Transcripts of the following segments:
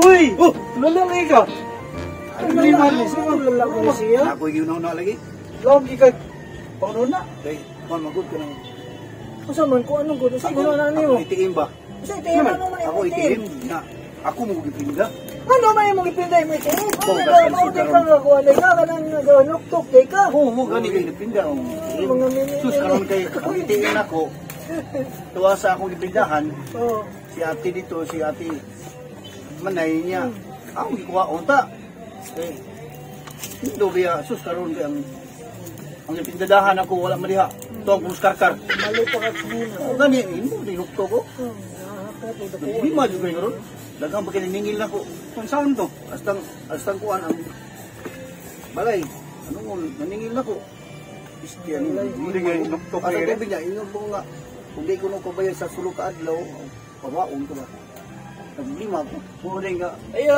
Uy! Oh, lala lagi ka. Lala lala ko siya. Ako yung na lagi. Lawom gi ka. Pangununa. Kay kon magud ko nang Unsa man ko anong gud? Unsa gud na nimo? Ako ATM ba? Unsa ATM ano man Ako ATM na ako mo gipinda. Ano man imong gipinda imong ATM? Ano mao di ka nga kuan ka kanang nuktok kay ka. Oo, mo gani kay gipinda. Sus karon kay ang ATM nako. Tuwa sa akong gipindahan. Si ate dito, si ate manay niya. Ako gikuha unta. Eh, do biya sus karon kay ang gipindadahan ako wala madiha. Tuwang kung karkar. Mali pa ka kanina. Gani imo dinukto ko. Di ma jud kayo karon. Daghang pa kay ningil nako. Kung saan to? Astang kuan ang balay. Ano naningil nako. Istiyan. Hindi nga inukto Asa kayo. tubig niya ingon ko nga kung di ko nung kabayad sa sulok ka adlaw, pawaon ko ba. Naglima ko. Muli nga. Ayo.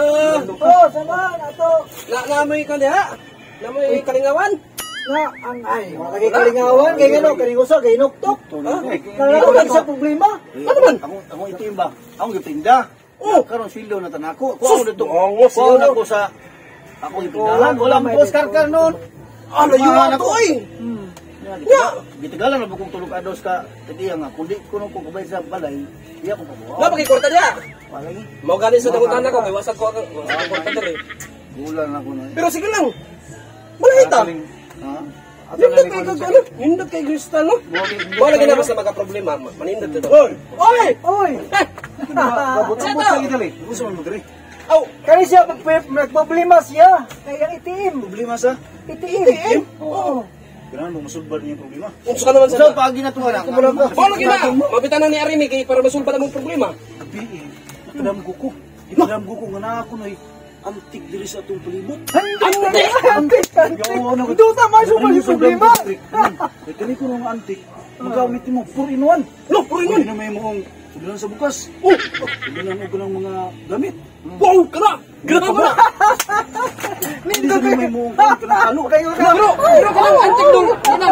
Oh, sama ato. Na namoy ka diha. Namoy kalingawan. Na ang ay, wala kay kalingawan kay ngano kaning usa kay nuktok. Kaya sa problema. Ano man? Ako itim ba? Ako gipinda. Oh, karon sweldo na tanako. Kuha ko dito. Kuha na ko sa ako gipindahan. Wala mo boss karkar noon. Ah, layo ato oy. Ya, gitagalan na bukong tulog ados ka tadiya nga kundi ko nung kung kabay sa balay, iya ko pabuha. Na pagi kwarta diha. Wala lagi. Mao gani sa dangutan ako kay wasag ko ang kwarta diri. Gulan ako na. Pero sige lang. Malay ta. Ha? Nindot kay kag ano? Nindot kay kristal no? Wala lagi na basta maga problema, manindot to. Oy! Oy! Oy! Babot-abot sa gidali. Gusto mo diri? Aw, Kani siya nagproblema siya. Kay ang ATM. Problema sa ATM. Oo. Ganahan mo masulbad niya problema. Unsa ka naman Sa sa paagi na tuwa na. Wala lagi na. Mabitan na ni Arimi kay para masulbad among problema. Gabi eh. Nakadamgo ko. Nakadamgo ko nga na ako na antik diri sa atong palibot. Antik! Antik! Antik! Duta man sulbad yung problema. Kay kani ko nga antik, magamit nimo 4 in 1. No, puro Pwede nun. na may moong sudulan sa bukas. Oh, Sudulan og kanang mga gamit. wow, kana. Grabe ba na? Nindot na may moong kanang alo. Kayo ka. Pero kanang antik dul,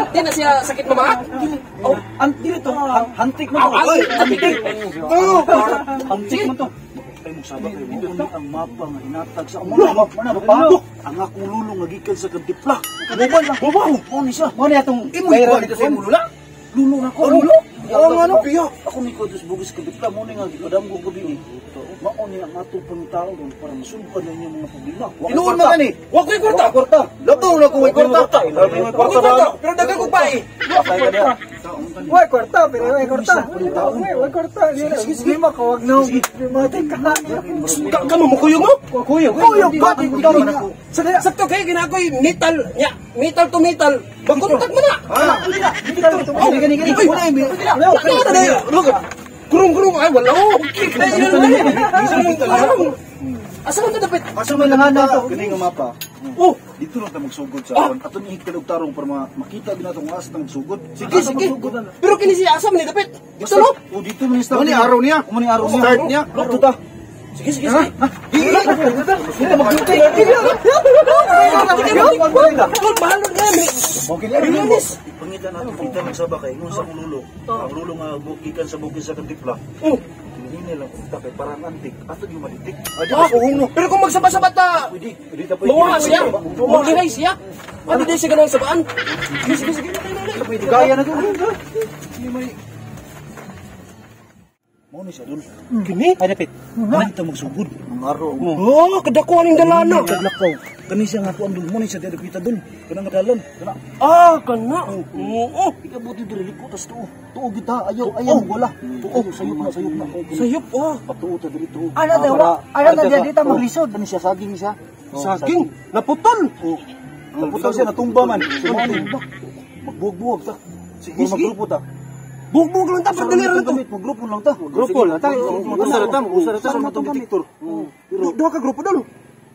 di na siya sakit mamaak. Oh, antik to, antik man to. Aw, antik. Oh, antik man to. Ay mo saba kayo mo ni ang mapa nga hinatag sa among mapa na pa. Ang akong lulo nga gikan sa Kantipla. Buban lang. Buban. Mo ni siya. Mo ni atong Imo ikuha dito sa imong lula. Lulo na ko. Lulo? Oo nga no. Piya. Ako ni ko dos bugis Kantipla mo ni nga gipadamgo gabi eh. Mao ni ang atong pangitao ron para masulbad na inyong mga problema. Tinuod man gani. Wa ko'y kwarta. Kwarta. Labaw na ko way kwarta. Wa ko'y kwarta, pero daghang ko pa eh. Way kwarta, pero way kwarta. Way kwarta. Problema ka wag no. Problema ka. Ka mo mukuyog mo? Kuyog. Kuyog ba? Sakto kay ginakoy metal nya, metal to metal. Bakontak mo na. Oh, Gani gani. Wala eh. Kurung-kurung ay wala oh. Asa man na dapat? Asa man lang na to? Kani nga mapa. Oh, Dito lang ta magsugod sa akon. Ato ni higtal og tarong para makita din nato kung asa ta magsugod. Sige, sige. Pero kini siya asa man ni dapat? Dito no? Oh, dito man start. Muni araw niya. Muni araw niya. Start niya. Dito ta. Sige, sige, sige. Dito magjuti. Tol, mahal na ni. Okay na Milyones. Ipangita nato kita nagsaba kay ingon sa akong lulo. Ang lulo nga gikan sa bukid sa Kantipla. Oh. Kini lang kunta kay parang antik. Ato gyud maditik. Ah, pero kung magsaba-saba ta, Pwede, pwede ta pwede. mawala siya. Maulihay siya. Ano din siya ganun sa baan? Sige, sige, sige. Pwede kaya na to. Hindi may Mao ni siya dul. Kini? Ay dapit. Ano ta magsugod? Ang araw. Oh, kadako aning dalana. Kaglakaw. Kani siya nga kuan dul. Mo ni siya diri kita dul. Kanang dalan. Kana. Ah, kana. Oo. Ikabot diri liko tas tuo. Tuo kita ayaw ayaw wala. Tuo sayop na sayop na. Sayop oh. Patuo ta diri tuo. Ano daw? Ano na dito maglisod? Kani siya saging siya. Saging, naputol. Oh. Naputol siya natumba man. Magbuwag-buwag ta. Sige, sige. Magrupo ta. Bugbog lang ta, pero dali lang to. Magrupo lang ta. Grupo lang ta. Usa ra ta, usa ra ta sa matong detector. Pero duha ka grupo dol.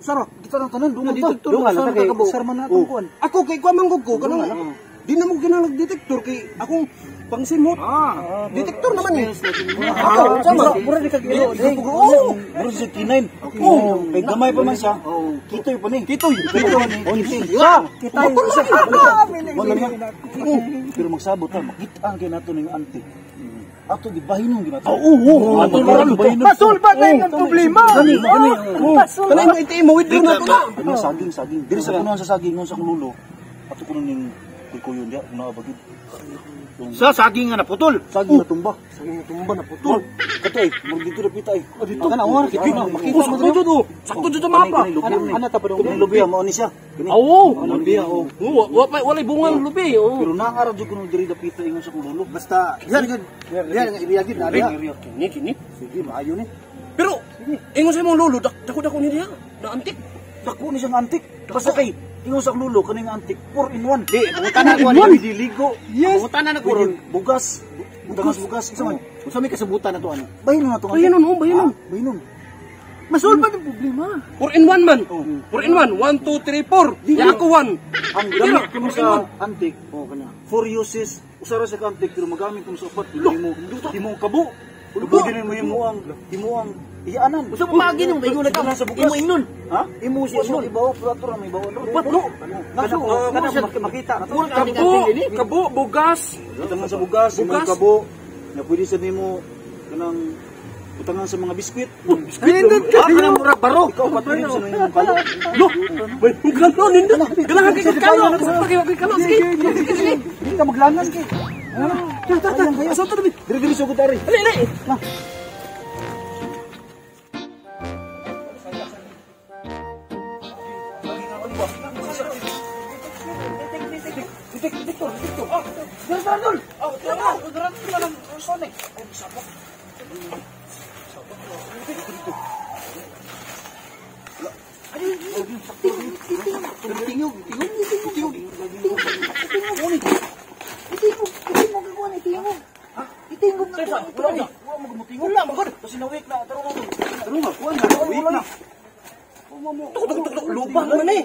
Sara, kita lang tanan dungan ta. Dungan lang ta kay Sar man natong kuan. Ako kay kuan manggug ko kanang di na mo ginalag detector kay akong pangsimot. Detector naman eh. Ako, sama. Mura di ka gilo. Oo. Mura siya K9. Oo. Kay gamay pa man siya. Kitoy pa ni. Kitoy. Kitoy ni. Kitoy. Kita Wala niya. Pero magsabot ta, makita ang kay nato ning antik. Ato gibahinon gyud ato. Oo, ato Masulba na yung problema. Gani, gani. Masulba. Kanang imong ATM mo withdraw na to na. Ano saging, saging. Diri sa punuan sa saging sa akong lulo. Ato kuno ning kuy-kuyon diya, naa ba gyud. Sa saging nga naputol. Saging na tumba. Saging na tumba na putol. Kato eh, murag dito na pita eh. Dito. Kana war, dito na makita Oh, sakto jud oh. Sakto jud sa mapa. Ana ta pa dong. Lubi mao ni siya. Kini. Oo. Lubi oh. Oo, wa pa walay bunga ang lubi. Oo. Pero naara jud kuno diri dapita ingon sa akong lolo. Basta diyan gyud. Diyan nga area gyud na diha. Kini kini. Sige, maayo ni. Pero ingon sa imong lolo, dako-dako ni diha. Na antik. Dako ni siyang antik. Basta kay ingon sa akong lolo kaning antik 4 in 1. Di, pangutana ko ani. Pwede ligo. Yes. Pangutana na ko ron. Bugas. Bugas, bugas. Isa man. Unsa may kasubutan na to ano? Bahinon na to. Bahinon, oh, bahinon. Bahinon. Masulba yung problema. 4 in 1 man. 4 in 1. 1, 2, 3, 4. Ya ako 1. Ang gamit ko sa antik, oh kana. Four uses, usa ra sa antik pero magamit ko sa upat. Himo himo kabo. Pwede rin mo himo ang iyaanan. Unsa pa paagi nimo ingon na ka sa bugas. Imo ingnon. Ha? Imo siya Imo ibaw, pero ato ra may ibaw. Upat no. Kana kana makita na to. Kabo, kabo, bugas. Butangan sa bugas, imo Bugas. kabo. Na pwede sa nimo kanang butangan sa mga biskwit. Nindot Ah, kanang murag baro. Ikaw pa rin sa imong kalo. Lo, may gano nindo. Ganahan kay kalo. Kay kalo sige. Sige. Hindi ka maglangan kay. Ta ta. Asa to dili? Diri diri sugod ari. Dali dali. Wala magod. Kasi nawik na taro mo. Taro nga kuan na wik na. Tuk tuk tuk lubang man eh.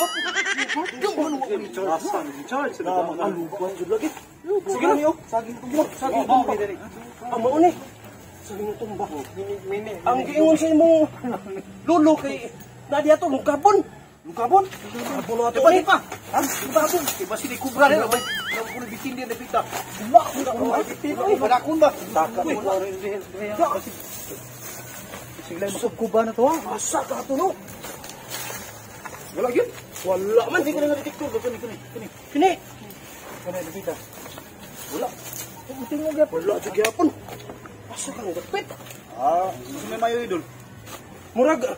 Charge na mga lubang jud lagi. Sige na. Saging tumba, saging tumba. Ang mao ni. Saging tumba. Ang giingon sa imong lolo kay na diha to lungkabon. Lukabon? Lungkabon na ato ni. Pa. Ha? Lukabon. Iba sila kubra rin. May kuno bitin din dapita. Wala kun ba? Taka mo rin Sila masugkuba na to ha. Asa ka ato no? Wala gyud. Wala man. Hindi ka na detector kani kani kani. Kini. Kani dapita. Wala. Tingog gyapon. Wala jud gyapon. Asa ka nga dapit? Ah, gusto may mayo idol. Murag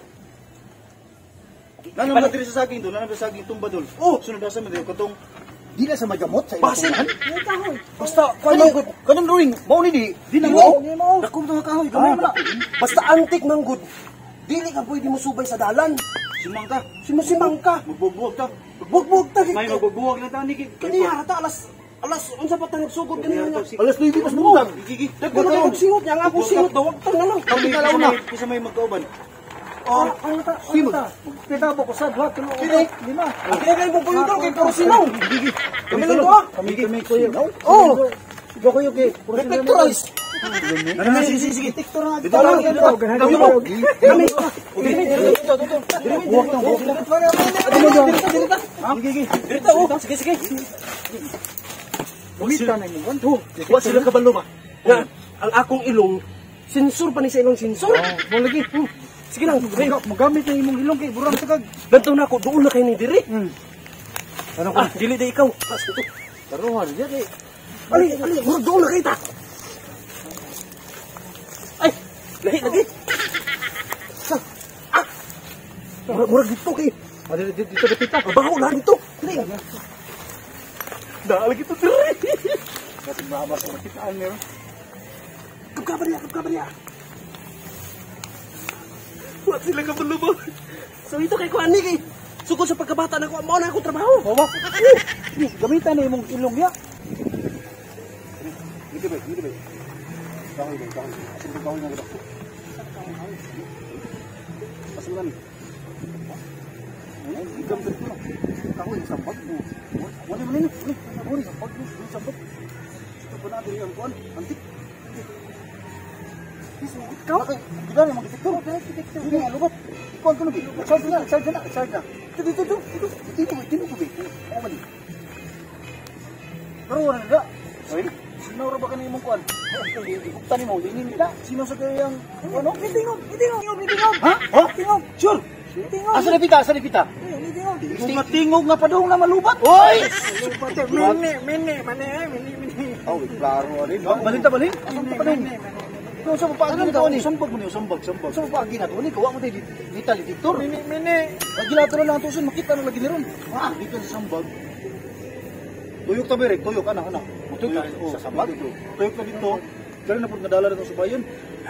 Nanam na diri sa saging dol, nanam sa saging tumba dol. Oh. Sunod asa man diri katong Di na sa magamot sa basin. May kahoy. Basta kuan man gud. kanang drawing, mao ni di. Di na Di mo. Dakom to nga kahoy, gamay man na. Basta antik man gud. Dili ka pwede mo subay sa dalan. Simang ka. Simusimang ka. Magbubuwag ta. Bugbog ta. May magbubuwag na tani kay. Kaniya ta alas alas unsa pa ta nagsugod kaniya nga. Alas 9 pas buntag. Gigi. Dagko na kay singot niya nga akong singot daw wag na lang. Kami na. Kisa may magkauban. Oh, ano ta? Ano ta? Pita ko sa duha, tulo, upat, lima. Kaya kayo mo puyutol kay puro sinaw. Kami lang to ah. Kami kami kuyo. Oh, Go kayo kay. reflectorize. Na sige sige sige. Detector na. Dito lang, dito. Kami mo. Kami. Buwak na, buwak na. Sige, sige. Dirita oh. Sige sige. Gamitan na imong Wa sila kabalo ba? Nga ang akong ilong sensor pa ni sa ilong sensor. Mo lagi. Sige lang. Sige. Mogamit na imong ilong kay burang sa kag. Lantaw na ako doon na kayo ni diri. Ano ko? Ah, dili day ikaw. Ah, ito. Taruhan diya kay. Ali, ali, murag doon na kayo ta. Ay, lahi lagi. Ah. Murag murag dito kay. Ah, dito dito dapita. Baho na dito. Dili. Dali kita diri. Kasi baba sa makitaan meron. Kapkabar niya, kapkabar niya. Wa sila kabalo ba? So ito kay kuan ni kay. Sugod sa pagkabata na ko, mao na akong trabaho. Bawa. Gamitan na imong ilong ya. Dito ba, dito ba. Kahoy ba, kahoy. Asan ba kahoy nga gid? Asan ba ni? Ay, igam dito na. Kahoy sa bag mo. Wala man ni. Wala sa bag mo, sa bag. Ito pa na diri ang kuan, antik. Ikaw? Di ba mga detektor? Dili nga lubat. Ikuan ko na bi. Charge na, charge na, charge na. Dito dito dito. Dito dito ko bi. Ako man. Pero wala na. Ay. Lagnaw ra ba kani imong kuan? Iguptan nimo, linin nila. Sino sa kayang ano? Tingog, tingog, tingog. Ha? Ha? Tingog. Sure. Tingog. Asa na pita? Asa na pita? Tingog. Mga tingog nga padung na malubat. Oy! Mini, mini, mani, mini, mini. Oh, klaro rin. Balin ta balin. Asa ta balin? Kung sa paagi na ni? Sambag mo niyo, sambag, sambag. Sa paagi na to ni kawa mo tay metal detector. Mini, mini. Gilato na lang tuson makita na lagi ni ron. Ah, dito sa sambag. Tuyok ta berek, tuyok ana ana. Tuyok ta sa sambag. Tuyok na dito. Kaya na pud nadala na sa bayan.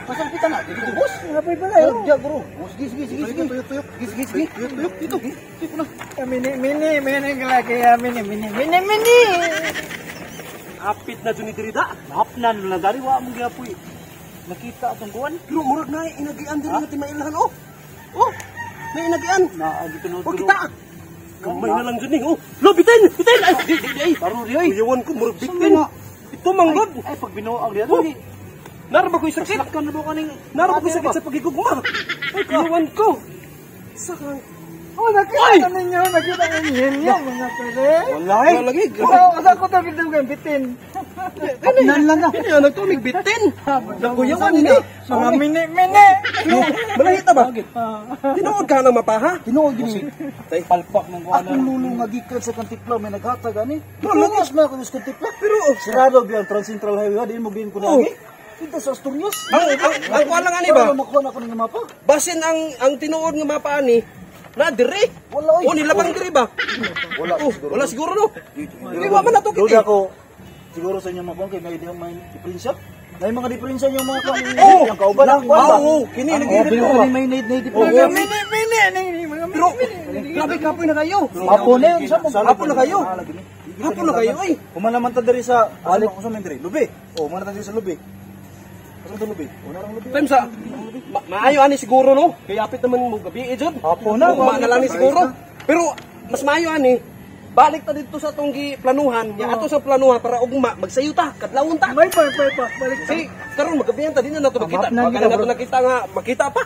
Pasang kita na dito boss. Hapay pa kayo. Ya, bro. Sige, sige, sige, sige. Tuyok, tuyok. Sige, sige, sige. Tuyok, tuyok dito. Dito na. Mini, mini, mini kaya mini, mini, mini, mini. Hapit na jud ni diri da. Hapnan na dari wa mong giapoy. Nakita atong kuan. Pero murag na inagian diri nga timailhan oh. Oh. Na inagian. Naa gitunog. Oh kita. Gamay na lang jud ni oh. Lo bitin, bitin. Ay, di di ay. Baro di ay. Kuyawan ko murag bitin. Ito manggod. Ay pag binuang diha. Oh. Nara ba ko'y sakit? Kan na kaning Nara ba ko'y sakit sa pagigugma? Ay, kuyawan ko. Saka. Oh, nakita ninyo, nakita ninyo yung mga pere. Wala eh. Wala lagi. Oh, asa ko to gid kay bitin. Hapnan lang na. Kini ang nagtumig bitin. Nakuyawan ni. Mga mini, mini. Malahita ba? Tinuod ka ng mapa ha? Tinuod gini. Palpak mong kuan. Akong lulo nga gikan sa Kantipla may naghatag ani. Pero Lumas na ako sa Kantipla. Pero Sirado biya ang Trans Central Highway di mo din ko Oh. na. Dito sa Asturias. Ang kuan lang ani ba? Para makuha na ako ng mapa. Basin ang tinuod nga mapa ani na dire. Wala oy. O nilabang dire ba? Wala Oh, wala siguro no. Di wa man nato Duda kiti. ko siguro sa inyong mga kay may may diferensya. May mga diferensya yung mga Oh, yung kauban ang kuan ba? Oo, kini lagi Oh, dito. pero may need Mga diferensya. mini, mini, mini, mga Pero mini. grabe kapoy na kayo. Hapon na yun, Hapon na kayo. Hapon na kayo ay. Human naman ta diri sa balik ko sa men diri. Lubi. Oh, human na ta diri sa lubi. Asa to lubi? Una rang lubi. Time sa maayo ani siguro no. Kay apit naman mo gabi eh jud. Hapon na, Ugma na lang ni siguro. Pero mas maayo ani balik ta dito sa atong giplanuhan. Nya ato sa planuhan para ugma magsayo ta, kadlawon ta. May pa, pa, pa, balik ta. Si karon magabihan ta di na nato makita. Map na Wag gid, na nato bro. nakita nga makita pa.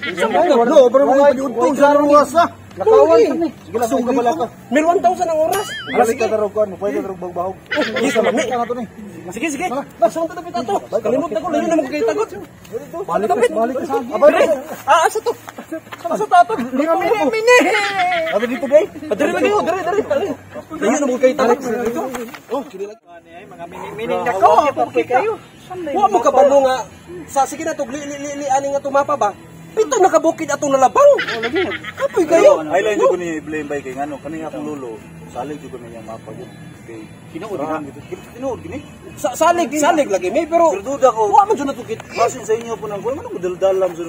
Sa No, pero mo pag-udtong sa ruwas ah. Lakawan sa ni. Sige lang, ka bala ka. Mil 1,000 ang oras. Balik ka tarog kuan, mo pwede tarog bagbahog. Yes, mami. Ka na to ni. Sige, sige. Basta ta pita to. Kalimot na ko layo na mo kay tagot. Balik ka, balik ka sa Abay. Ah, asa to? Asa ta to? Mga mini, mini. Ato dito day. Dere lagi oh, dere dere dere. Layo na mo kay tagot. Oh, kini lagi. Mga mini, mini nako, papoy kayo. Wa mo kabalo nga sa sige na to li li li ani nga tumapa ba? Pito nakabukid atong nalabang. Oh, lagi. Kapoy kayo. Ay lang jud ko ni blame bay kay ngano kani akong lolo. Salig jud ko na niyang mapa jud. Kay Tinuod na. Tinuod gini. Salig, salig lagi mi pero Pero duda ko. wa man jud nato kit. Basin sa inyo po nang kuan ano daldalam sa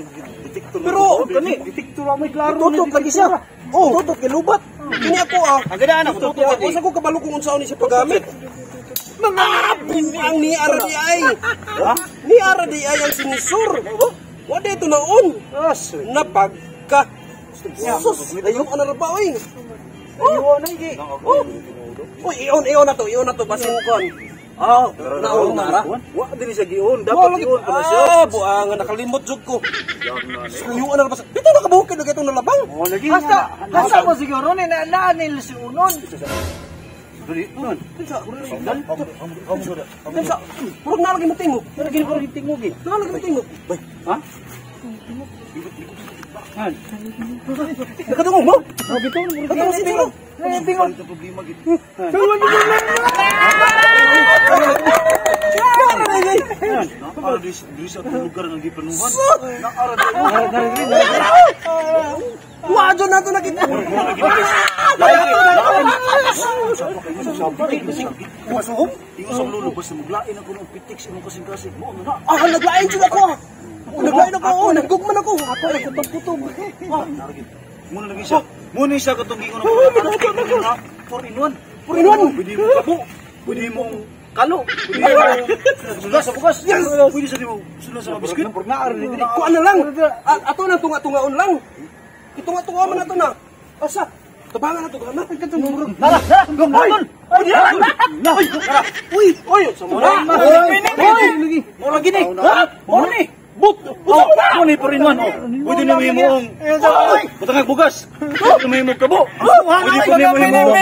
detector. Pero kani detector may klaro. Tutot lagi siya. Oh, tutot kay lubat. Kini ako ah. Ang ganda na ko Tutot ako sa ko kabalo kung unsaon ni siya paggamit. Mga buang ni RDI. Ha? Ni RDI ang sinisur. Wa dito naon. Napagka. Sus, layo ka na ba oy. Ayun na gi. Oh. Uy, ion ion na to, ion na to basin kon. Ah, Naon na ra. Wa dili siya gion, dapat gion pa na siya. Ah, buang nakalimot jud ko. Layo na ba. Dito nakabukid lagi itong nalabang. Oh, lagi. Hasta, hasta mo siguro ni na naan si unon. Dili nun. Sa, purog na lagi mo tingog. Lagi mo tingog eh. Na lagi mo tingog. Bay, Ha? nakadungog mo? Oh, bitaw na Nakadungog si tingog. Tingog. Problema gid. Naara di sa atong lugar nga gipanuhan. Naara di. Wa jud nato nakita. Masuhom? Ingon sa lolo basta muglain ako ng pitik sa imong kasing-kasing. Mo ano na. Ah, naglain jud ako. Naglain ako, oh, nagugman ako. Ako ay kutob-kutob. Muna lagi siya. Muna siya katong gingon ako. 4 in 1. 4 in 1. Pwede mo kabo. Pwede mo kalo. Pwede mo sula sa bukas. Pwede sa mo sula sa biskuit. Kuan na lang. Ato nang tunga-tungaon lang. Itunga-tunga man ato na. Asa? Tabangan na to gana. Nara, nara. Oy! Oy! Oy! Oy! Oy! Mo lagi ni. Ha? Mo ni. But. Oh, mo ni 4 in 1 oh. Pwede na mo ang butangag bugas. Pwede na mo kabo. Pwede po nimo mo.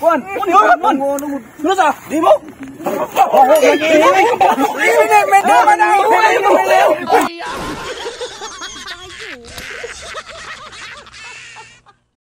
Kuan. Mo ni 4 in 1. Ano sa? Di mo? Mini, mini, mini.